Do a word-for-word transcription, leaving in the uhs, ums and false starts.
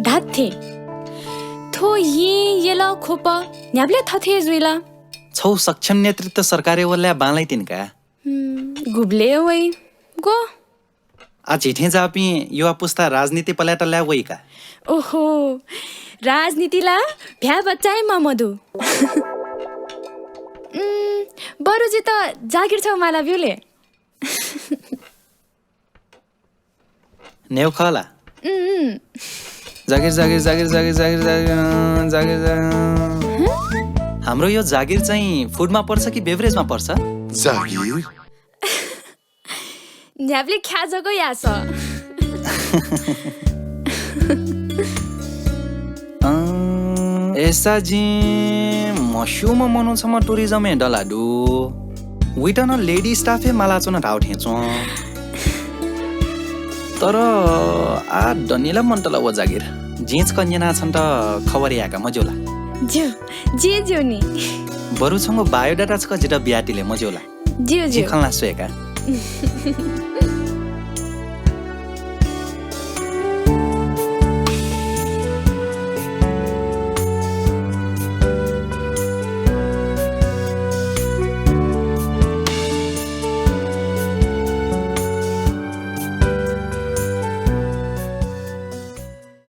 धात्थें। थ्व येँ, यल, ख्वप न्ह्याबलें थथे जुइ ला? छौ सक्षम नेतृत्व सरकारय् वलया बांलाइ तिनि का। हम्म, गुबलय् वइ? ग्व? आ झीथें जाःपिं युवा पुस्ता राजनीति पलाय् तलाय् वइ का। ओहो, राजनीति ला भ्याः बच्चाय् मा मदु। उम्, बरु जितः जागिर छौ माला ब्यु ले। न्ह्यउ खः ला? उम्, उम्। जागिर, जागिर, जागिर, अँ, जागिर, जागिर, अँ। हाम्रो यो जागिर चाहिँ food मा पर्छ कि beverage मा पर्छ? जागिर। न्ह्याबलें ख्याः जक याःस। अँ, अय्सा जिं म्हस्यूम्ह मनू छम्ह tourism य् दला दु। वइत नं lady staff हे मालाच्वन धाःगु थें च्वं। तर आ दनि ला मन्त ला व जागिर। जिं छकः न्यनाः छन्त खबर यायेका मज्यू ला? ज्यू, ज्यू, ज्यू नि। बरु छंगु biodata छकः जितः बियातिले मज्यू ला? ज्यू, जिं ज्यू। खँ ल्हाना स्वये का।